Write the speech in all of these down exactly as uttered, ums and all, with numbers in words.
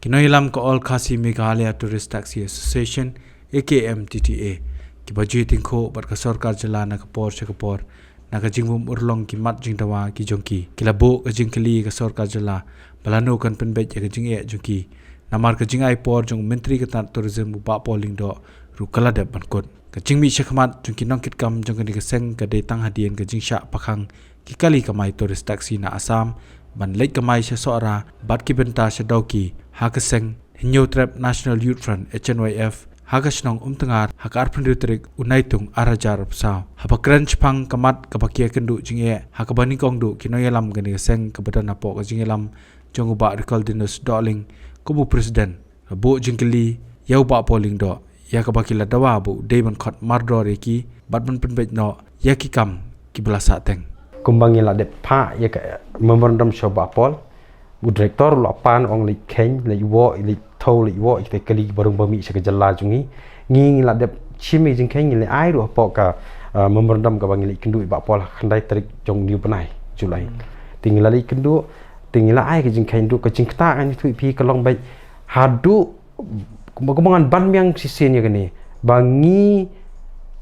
Nongïalam ka All Khasi Meghalaya Tourist Taxi Association, A K M T T A, kiba ju ïatyngkhuh bad ka sorkar jylla na ka por sha ka por na ka jingbym urlong ki mat jingdawa ki jong ki, ki la buh ka jingkylli ïa ka sorkar jylla ba lano kan pynbeit ïa ka jingeh jong ki. Namar ka jingai por jong u Myntri ka tnat Tourism, u Bah Paul Lyngdoh, ruh ka la dep ban kut. Ka jingmih shakhmat jong ki nongkitkam jong kane ka seng ka dei tang hadien ka jingshah pakhang ki kali kamai tourist taxi na Assam ban leit kamai sha Sohra bad ki bynta sha Dawki ha ka seng Hynñiewtrep National Youth Front, H N Y F, ha ka shnong Umtngar ha ka arphew hynriew tarik u Naitung arhajar arphew saw. Haba kren shaphang ka mat kaba ki ïakynduh jingeh ha kaba nyngkong duh ki nongïalam kane ka seng kaba don hapoh ka jingïalam jong u Bah Rikaldinus Dohling kum u President, la buh jingkylli ïa u Bah Paul Lyngdoh ïa kaba ki la dawa ba u dei ban khot mardor ïa ki bad ban pynbeit noh ïa ki kam kiba la sahteng. Kumba ngi la dep phah ïa ka memorandum sha u Bah Paul, u Director u la pan, ong leit kheiñ, leit woh, leit thew, leit woh ïa kita ki kali kiba rung ba mih sha ka jylla jong ngi. Ngi, ngi la dep shim ïa ka jingkheiñ, ngi leit ai ruh hapoh ka, uh, memorandum kaba ngi leit kynduh ïa u Bah Paul ha ka khyndai tarik jong une u bnai July. Te ngi la leit kynduh, te ngi la ai ka jingkheiñ ruh. Ka jingktah ngan ïathuh ïa phi ka long beit haduh kumba, kumba ngan ban biang shisien ïa kane ba ngi,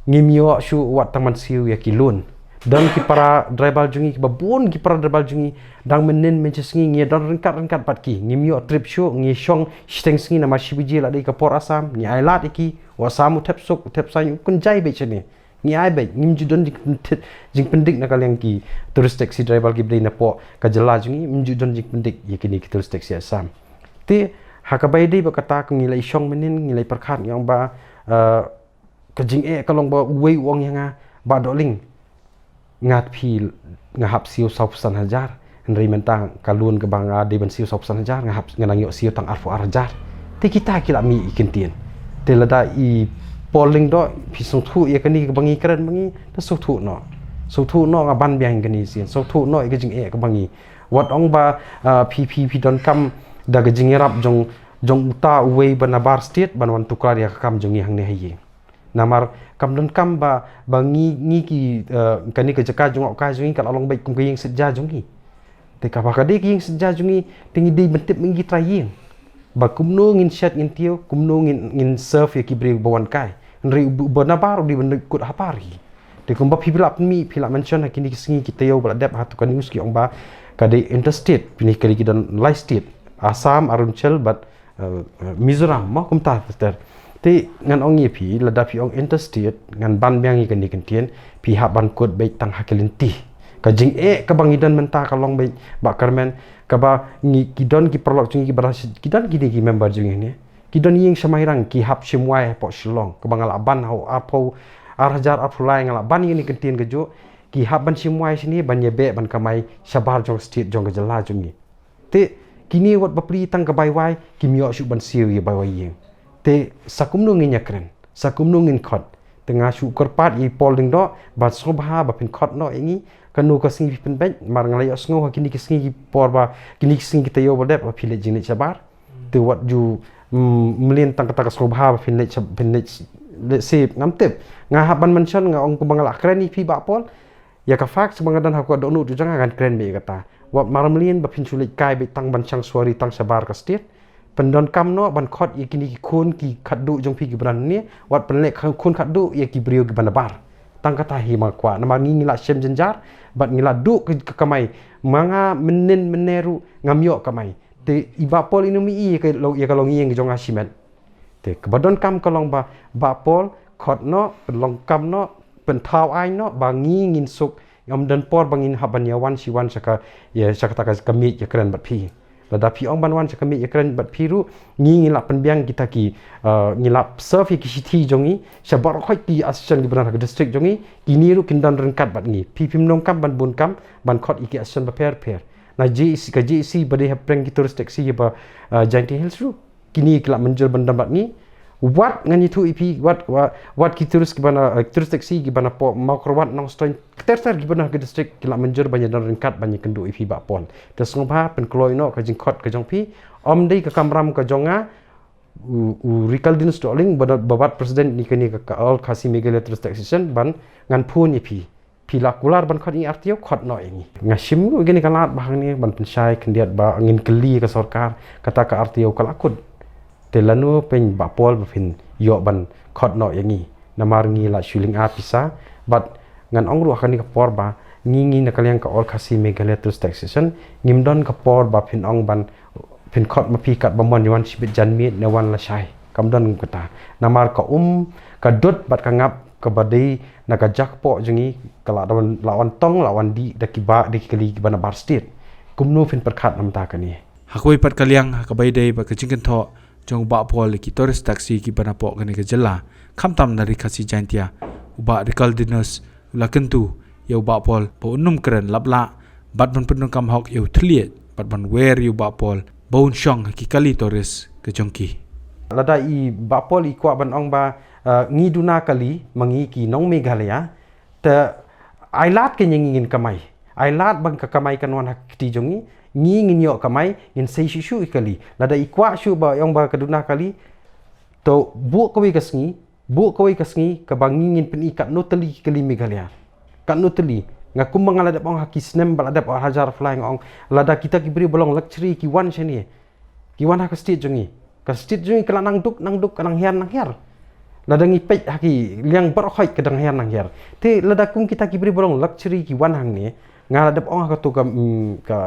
ngim ïoh shuh wat tang ban siew ïa ki loan. Don ki para driver jong ngi kiba bun, ki para driver jong ngi dang mynnin mynshisngi ngi don ryngkat ryngkat bad ki, ngim ïoh trip shuh, ngi shong shiteng sngi namar shi baje la dei ka por Assam. Ngi ai lad ïa ki, u Assam u thep suk, u thep saiñ, u kynjai beit shane. Ngi ai beit, ngim ju don jingpynthit, jingpyndik na ka liang ki tourist taxi driver kiba dei napoh ka jylla jong ngi, ngim ju don jingpyndik ïa kine ki tourist taxi Assam. Te ha kaba ïadei bad kata, ka ngi la ïashong mynnin, ngi la ïapyrkhat, ngi ong ba, eh, ka jingeh ka long ba uwei u ong ïa nga, Bah Dohling, nga, phi, nga hap siew sawphew san hajar, hynrei mynta ka loan kaba nga dei ban siew sawphew san hajar, nga hap, nga nang ïoh siew tang arphew ar hajar. Te kita ki la mih ïa ki kyntien. Te lada i Paul Lyngdoh, phi sngewthuh ïa kane kaba ngi kren ba ngi, te sngewthuh noh. Sngewthuh noh, nga ban biang ïa kane sien. Sngewthuh noh ïa ka jingeh kaba ngi. Wat ong ba, ah, phi, phi, phi donkam da ka jingïarap jong, jong uta uwei ba nabar state ban wan tuklar ïa ka kam jong ngi hangne ha ïing. Namar kam donkam ba, ba ngi, ngi ki, eh, kane ka jaka jngohkai jong ngi ka la long beit kum ka ïing sitja jong ngi. Te kaba ka dei ka ïing sitja jong ngi, te ngi dei ban tip ma ngi ki trai ïing ba kumno ngin shet ngin tiew, kumno ngin, ngin serve ïa ki briew ba wan kai. Hynrei u, u ba nabar u dei ban kut ha par hi. Te kumba phi, phi la pynmih, phi la mention ha kine ki sngi ki taïew ba la dep ha tu ka news ki ong ba ka dei interstate, phi ne ka dei ki don lai state, Assam, Arunachal bad, eh, eh, Mizoram, mo, kumta ter ter. Te ngan ong ïa phi, lada phi ong interstate, ngan ban biang ïa kane ka kyntien, phi hap ban kut beit tang ha ka lynti. Ka jingeh kaba ngi don mynta ka long beit, Bah Kyrmen, kaba ngi, ki don ki paralok jong ngi kiba, ki don kine ki member jong ngi ne. Ki don ïing sha Mairang, ki hap shim wai hapoh Shillong, kaba nga la ban ha u arphew, ar hajar arphew lai nga la ban ïa kane ka kyntien kajuh, ki hap ban shim wai shane ban ïabeh ban kamai shabar jong state jong ka jylla jong ngi. Te kine wat bapli tang ka bai wai, kim ïoh shuh ban siew ïa bai wai ïing. Te sa kumno ngin ïakren, sa kumno ngin khot. Te nga shu kyrpad ïa i Paul Lyngdoh ban sngewbha ba phin khot noh ïa ngi, kano ka sngi phi pynbeit, mar nga la ïohsngew ha kine ki sngi ki por ba, kine ki sngi ki taïew ba dep ba phi leit jingleit shabar. Te wat ju, mm, mlien tang kata ka sngewbha ba phin leit shab-, phin leit sh-, leit sep, ngam tip. Nga hap ban mention, nga ong kumba nga la kren ïa phi Bah Paul. Ïa ka fact ba nga don ha ka dohnud jong nga ngan kren beit ïa kata. Wat mar mlien ba phin shu leit kai beit tang ban shang suwari tang shabar ka state. Pyndonkam noh ban khot ïa kine ki khun ki khatduh jong phi kiba don hangne. Wat pynleh khun khatduh ïa ki briew kiba nabar. Tang kata hi ma kwah. Namar ngi, ngi la shem jynjar bad ngi la duh ka, ka kamai. Ma nga mynnin mynne ruh ngam ïoh kamai. Te i Bah Paul i nym i ïa ka long, ïa ka longïing jong nga shimet. Te kaba donkam ka long ba, Bah Paul, khot noh, pynlong kam noh, pynthaw aiñ noh ba ngi ngin suk, ym don por ba ngin hap ban ïawan shi wan sha ka, ïa, sha kata ka, ka miej ïakren bad phi. Lada phi ong ban wan sha ka miej ïakren bad phi ruh, ngi, ngi la pynbiang kita ki, eh, ngi la serve ïa ki shithi jong ngi sha baroh khoit ki association kiba don ha ka district jong ngi. Kine ruh kin don ryngkat bad ngi. Phi, phim donkam ban bun kam ban khot ïa ki association bapher bapher. Na J A C, ka J A C ba dei hapdeng ki tourist taxi ïa ba, eh, Jaintia Hills ruh. Kine ki la mynjur ban don bad ngi. Wat ngan ïathuh ïa phi, wat, wa-, wat ki tourist kiba na, eh, tourist taxi kiba napoh Mawkyrwat, Nongstoiñ, ter ter kiba na ka district ki la mynjur ban ïadon ryngkat ban ïakynduh ïa phi Bah Paul. Te sngewbha pynkloi noh ka jingkhot ka jong phi. Ym dei ka kamram ka jong nga, u, u Rikaldinus Dohling, ba, ba wat president ïa kane ka, ka All Khasi Meghalaya Tourist Taxi Association, ban ngan phone ïa phi. Phi la kular ban khot ïa ngi R T O, khot noh ïa ngi. Nga shim ruh ïa kane ka lad ba hangne ban pynshai khyndiat ba ngin kylli ka sorkar, kata ka R T O ka la kut. Te lano pyn ba Paul ba phin ïoh ban khot noh ïa ngi. Namar ngi la shu lynga pisa, bad ngan ong ruh ha kane ka por ba ngi, ngi na ka liang ka All Khasi Meghalaya Tourist Taxation, ngim don ka por ba phin ong ban phin khot ma phi katba mon ïa wan shibit janmiet ne wan lashai. Kam don kata. Namar ka um, ka dud bad ka ngap kaba dei na ka jakpoh jong ngi, ka la wan, la wan tong, la wan dih da kiba, da ki kali kiba nabar state. Kumno phin pyrkhat na bynta kane? Ha kawei pat ka liang, ha kaba ïadei bad ka jingkynthoh jong u Bah Paul ïa ki tourist taxi kiba napoh kane ka jylla, khamtam na Ri Khasi Jaiñtia, u Bah Ricaldinus u la kyntu ïa u Bah Paul ba un nym kren laplah bad ban pyndonkam hok ïa u thylliej bad ban wer ïa u Bah Paul ba un shong ha ki kali tourist ka jong ki. Lada i Bah Paul i kwah ban ong ba, eh, ngi duna kali ma ngi ki nong Meghalaya, te ai lad kane ngi ngin kamai. Ai lad ba ka kamai kan wan ha ka kti jong ngi, ngi ngin ïoh kamai, ngin sei shuh shuh ïa ki kali. Lada i kwah shuh ba ong ba ka duna kali, to buh kawei ka sngi, buh kawei ka sngi kaba ngi ngin pyni katno tylli ki kali Meghalaya. Katno tylli. Nga kum ba nga la dep ong ha ki snem ba la dep, ar hajar phyllai nga ong, lada kita ki briew ba long luxury ki wan shane, ki wan ha ka state jong ngi. Ka state jong ngi ka la nang duk, nang duk, ka nang hiar, nang hiar. Lada ngi peit ha ki liang baroh khoit ka dang hiar, nang hiar. Te lada kum kita ki briew ba long luxury ki wan hangne, nga la dep ong ha kato ka, mm, ka,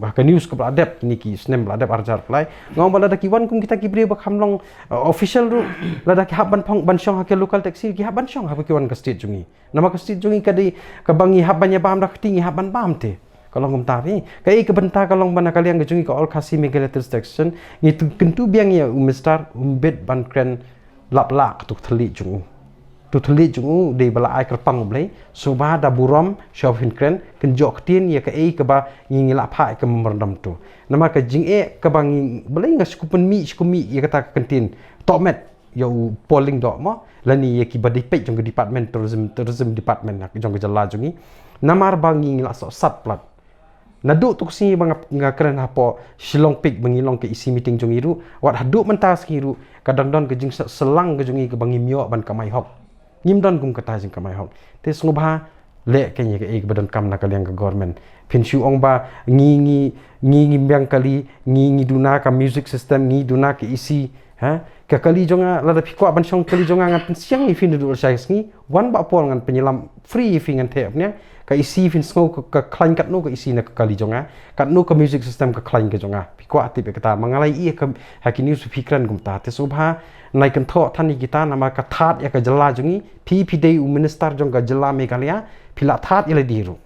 ha ka news kaba la dep, kine ki snem ba la dep, ar hajar phyllai. Nga ong ba lada ki wan kum kita ki briew ba kham long, uh, official ruh, lada ki hap ban phong, ban shong ha ki local taxi, ki hap ban shong, haba ki wan ka state jong ngi. Namar ka state jong ngi ka dei kaba ngi hap ban ïa bam da ka kti, ngi hap ban bam te. Ka long kumta phi. Kaei ka bynta ka long ba na ka liang ka jong ngi ka All Khasi Meghalaya Tourist Taxation, ngi tu, kyntu biang ïa u minister, um bit ban kren laplah kato ka thylliej jong u. Kato ka thylliej jong u dei ba la ai kyrpang U Blei, sngewbha da burom, sngewbha phin kren, kynjoh ktien ïa kaei kaba ngi, ngi la phah ïa ka memorandum to. Namar ka jingeh kaba ngi, balei nga shu pynmih, shu pynmih ïa kata ka kyntien, tohmet ïa u Paul Lyngdoh mo, lane ïa kiba dei peit jong ka department tourism, tourism department jong ka jylla jong ngi. Namar ba ngi, ngi la sohsat palat. Naduh tu ka sngi ba nga, nga kren hapoh Shillong Peak ba ngi long ka E C meeting jong ngi ruh, wat haduh mynta ka sngi ruh, ka dang don ka jingshah shyllang ka jong ngi kaba ngim ïoh ban kamai hok. Ngim don kum kata jingkamai hok. Te sngewbha leh kane ïa kaei kaba donkam na ka liang ka government. Phin shu ong ba ngi, ngi, ngi, ngi biang kali, ngi, ngi duna ka music system, ngi duna ka E C, ha? Ka kali jong nga, lada phi kwah ban shong kali jong nga, ngan pynsiang ïa phi naduh lashai sngi, wan Bah Paul, ngan pynïalam free ïa phi, ngan theh pynïang. Ka E C phin sngew ka, ka khlaiñ katno ka E C na ka kali jong nga, katno ka music system ka khlaiñ ka jong nga. Phi kwah tip ïa kata, ma nga la ïohi ha ki news phi kren kumta. Te sngewbha nai kynthoh than ïa kita, namar ka thad ïa ka jylla jong ngi. Phi, phi dei u minister jong ka jylla Meghalaya, phi la thad ïa lade ruh.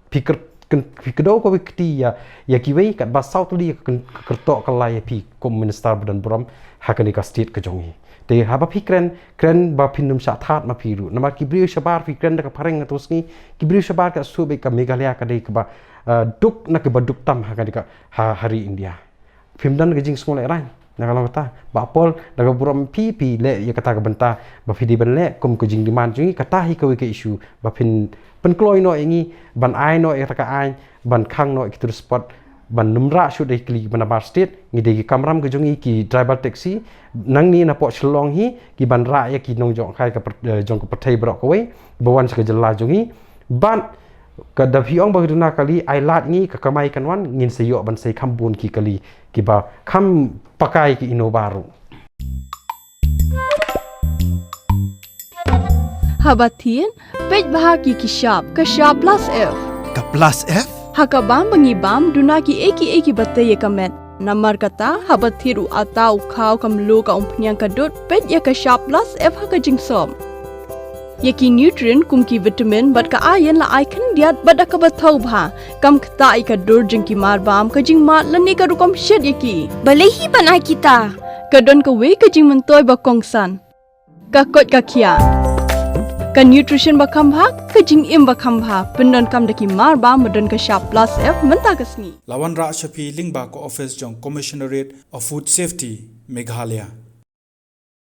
Phi kyr-, kyn-, phi kdew kawei ka kti ïa, ïa kiwei, katba saw tylli ka kyn-, ka kyrteng ka la ïa phi kum minister ba don burom ha kane ka state ka jong ngi. Te haba phi kren, kren ba phin nym shah thad ma phi ruh. Namar ki briew shabar, phi kren da ka phareng ha kato ka sngi, ki briew shabar ka shu beit ka Meghalaya ka dei kaba, eh, duk na kaba duk tam ha kane ka, ha, ha ri India. Phim don ka jingsngewlehraiñ na ka long kata. Bah Paul, da ka burom phi, phi leh ïa kata ka bynta ba phi dei ban leh kum ka jingdemand jong ngi, kata hi kawei ka issue ba phin pynkloi noh ïa ngi ban ai noh ïa kata ka aiñ ban khang noh ïa ki tourist spot, ban nym rah shuh da ki kali ba nabar state. Ngi dei ki kamram ka jong ngi ki driver taxi, nangne napoh Shillong hi, ki ban rah ïa ki nongjngohkai ka pyr-, eh, jong ka pyrthei baroh kawei ba wan sha ka jylla jong ngi. Bad ka da phi ong ba ka duna kali, ai lad ngi, ka kamai kan wan, ngin sa ïoh ban sei kham bun ki kali kiba kham pakai ki Innova ruh. Haba thied, peit bha ki ki shap, ka shap plus F. Ka plus F? Ha ka bam ba ngi bam, duna kiei kiei kiba tei ïa ka met. Namar kata, haba thied u atta, u khaw, ka mluh, ka umphniang, ka dud, peit ïa ka shap plus F ha ka jingsop. Ïa ki nutrient kum ki vitamin bad ka iron la ai khyndiat bad da kaba thaw bha. Kam ktah ïa ka dur jong ki marbam, ka jingmad lane ka rukom shet ïa ki. Balei hi ban ai kita? Ka don kawei ka jingmyntoi ba kongsan. Ka koit ka khiah. Ka nutrition ba kham bha, ka jingim ba kham bha. Pyndonkam da ki marbam ba don ka shap plus F mynta ka sngi. La wanrah sha phi lyngba ka office jong Commissionerate of Food Safety, Meghalaya.